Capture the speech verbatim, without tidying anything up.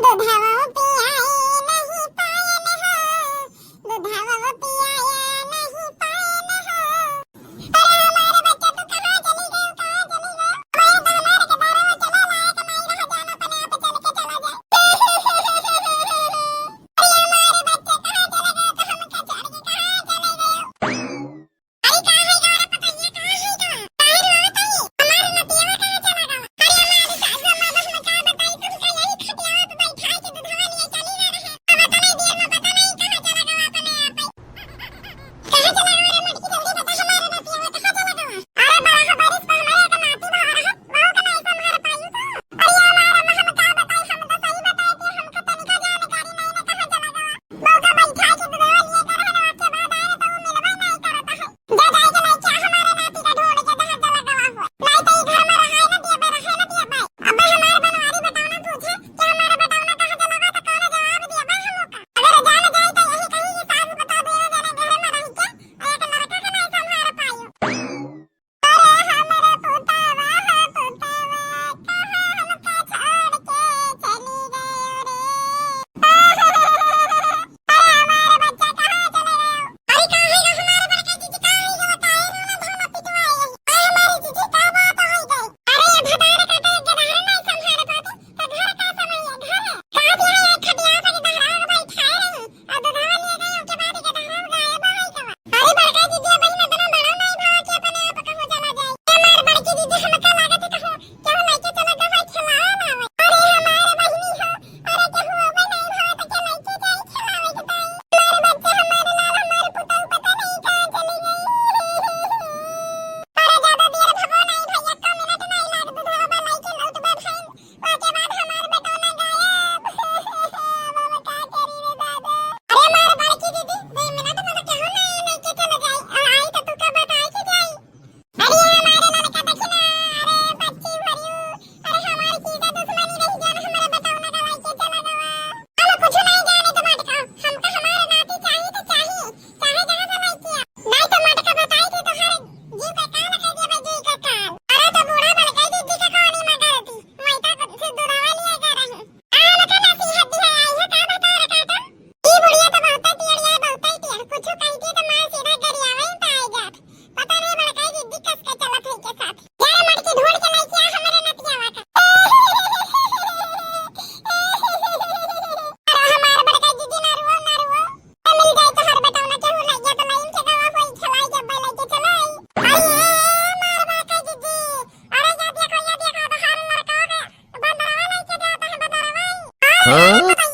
दूधवा पियाए नहीं पायन हो, दूधवा पियाए नहीं पायन हो। अरे हमारे बच्चा, तू कहाँ चली गई, कहाँ चली गई? हमारे तो हमारे के दारू चला लाए, कमाई रहा जाना, अपने आप चल के चला जाए। अरे हमारे बच्चा, कहाँ चला गया? तो हम का छोड़ के कहाँ चले गए? अरे का है यार, पता ये कहाँ है का? काहे रो बताइए? हमारे नतिया कहाँ चला गया? अरे हमारे सासू माँ, बस मैं का बताई तुमका, यही खटियावा पे बैठा के दूधवा लिए चली गई रहे। अब इतने देर में पता नहीं कहाँ चला गया अपने आप ही। कहाँ चला गया रे मटकी, जल्दी बता, हमारे नतिया कहाँ चला गया? अरे बड़ा हो बारिश पर हमारे एक नाती बाहर है, वो का नहीं संभाल पाई तो। अरे हमारे माँ, हम का बताई, हम तो सही बताए थे, हमको तनिका जानकारी नहीं ना, कहाँ चला गया? मौका बैठा के दुधवा लिए कर हलवा के बाद आए तो वो मिलबे नहीं करता है। जा जाए के लइका हमारे नाती का ढूंढ के दहा चला गवा हो। नहीं तो ई घर में रहाए ना दिया बे, रहे ना दिया बे। अबे हमारे बनवारी बताओ ना पूछे कि हमारे बताओ ना कहाँ चला गवा तो कौन जवाब दिया बे हम लोग का। अगर जान जाए तो यही कही कि सास बता दे ना जाने घर में रह के एक लड़का के नहीं संभाल पायो। अरे हमरे पुतवा, पुतवा, कहाँ हमका छोड़ के चली गयो रे? अरे हमारे बच्चा कहाँ चले गयो? अरे का है गा हमारे बड़का जीजी, का है गा? काहे रोना धोना पिटवाए है? अरे हमारे जीजी का बात हो गई? अरे ये भतार काटे के दारू नहीं संभाल पाते, तो घर का समय है, घर है। का दिया है खटिया पर दारू बैठाए रही? आ दूधवा लिए गए, ओके बाद के दारू गायब हो गई कवा। अरे बड़का दीदी, अब इतना बड़ा नहीं भाव कि अपने आप कहूँ चला जाए। ए मार बड़की दीदी, हमका लागत है कहूँ केहू लइके चला गवा खिलावे लावे। अरे हमार बहिनी हो, अरे केहू अबे नहीं भाव तो के लइके जाए खिलावे के ताई। हमार बच्चा, हमार लाल, हमार पुतौ पता नहीं कहाँ चली गई। अरे ज्यादा देर भगो नहीं भैया, एको मिनट नहीं लाग दूधवा लइके लौटबे भैन। ओके बाद हमार बेटौना गायब। अब हम का करी रे दादा? अरे हमार बड़की दीदी, दो मिनट में तो केहू नहीं लेके चले जाई। और आई तो तू का बताई के जाई? अरे हमारे लड़का देखी ना, अरे बच्ची भरियो, अरे हमार की का दुश्मनी रही जान हमारे बेटौना का लइके चला गवा। हम कुछ नहीं जाने तो मत कहो, हमका हमारे नाती चाहिए तो चाहिए, चाहे जहाँ से लइके आओ। नहीं तो मत का बताई थी तो हर जीव का काल कर दिया, जीव का काल। अरे तो बूढ़ा बड़का दीदी का कहानी में गलती। मैं तो खुद से दुरावा लिए जा रही। आ, मत नसीहत दिया, आई है का बता रहा था? ई बुढ़िया तो बहुते टियड़िया है, बहुते टियड़। कुछ कहती तो मार सीधा गरियावे ही पाए जात। पता नहीं बड़का जिद्दी कस के चलत है के साथ। यार मटकी ढूंढ के लाई क्या हमारे नतियावा का? अरे हमार बड़का जिद्दी ना रुओ, ना रुओ। ए, मिल जाए तो हर बेटौना केहू लइया तो लाइन के गवा होई, खेलाई जब बैलाई के चलाई। अरे मार बड़का जिद्दी। अरे या देखो, या देखो, तो हर लड़का के बंदरवा लइके जाता है, बंदरवा। हाँ?